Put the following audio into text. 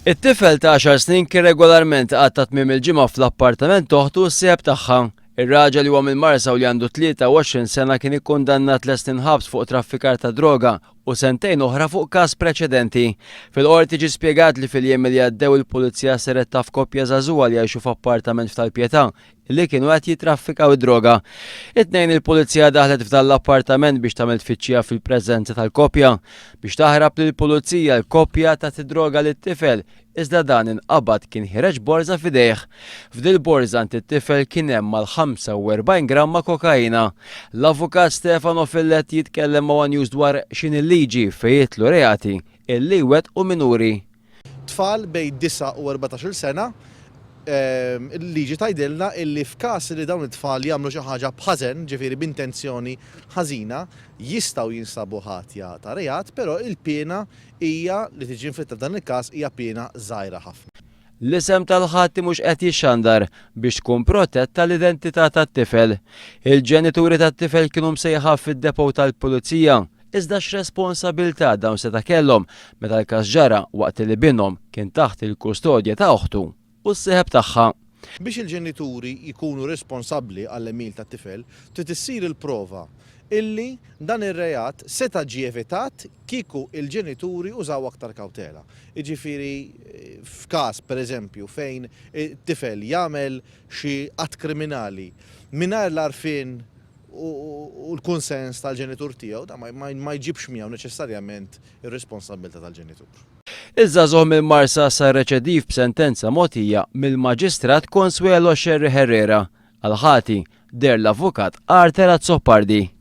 It-tifel ta' għaxar snin kien regolarment iqatta' tmiem il-ġimgħa fl-appartament t'oħtu u s-sieħeb tagħha. Ir-raġel li huwa mill-Marsa u li għandu 23 sena kien ikkundannat tliet snin ħabs fuq traffikar ta' droga u sentejn oħra fuq każ preċedenti. Fil-Qorti ġie spjegat li fil-jiem li għaddew il-Pulizija saret taf koppja żagħżugħa li jgħixu f'appartament f'Tal-Pietà li kienu qed jittraffikaw id-droga. It-Tnejn il-Pulizija daħlet f'dan l-appartament biex tagħmel tfittxija fil-preżenza tal-koppja. Biex taħrab lill-Pulizija l-koppja tat id-droga lit-tifel iżda dan inqabad kien ħireġ borża f'idejh. F'dil-borża għand it-tifel kien hemm mal-45 gramma kokaina. L-Avukat Stefano Filletti jitkellem ma' one News dwar x'inhi l-liġi fejn jidħlu reati illi jwettqu minuri. Tfal bejn disgħa u 14-il sena, il-liġi tgħidilna illi f'każ li dawn it-tfal jagħmlu xi ħaġa b'ħażen, ġifieri b'intenzjoni ħażina, jistgħu jinstabu ħatja ta' reat, però il-piena hija li tiġi inflitta f'dan il-każ hija piena żgħira ħafna. L-isem tal-ħati mhux qed jixxandar biex tkun protetta l-identità tat-tifel. Il-ġenituri tat-tifel kienu msejħa fid-depot tal-Pulizija Iżda x'responsabilità dawn seta' kellhom meta l-każ ġara waqt li binhom kien taħt il-kustodja ta' oħtu u s-sieħeb tagħha? Biex il-ġenituri jkunu responsabbli għall-għemil tat-tifel, trid issir il-prova illi dan ir-reat seta' ġie evitat kieku il-ġenituri użaw aktar kawtela. Jiġifieri f'każ, per eżempju, fejn it-tifel jagħmel xi att kriminali mingħajr l-għarfien u l-kunsens tal-ġenitur tiegħu, dan ma jġibx miegħu neċessarjament ir-responsabbiltà tal-ġenitur. Iż-żagħżugħ mill-Marsa sar reċediv b'sentenza mogħtija mill-Maġistrat Consuelo Scerri Herrera. Għall-ħati, deher l-Avukat Arthur Azzopardi.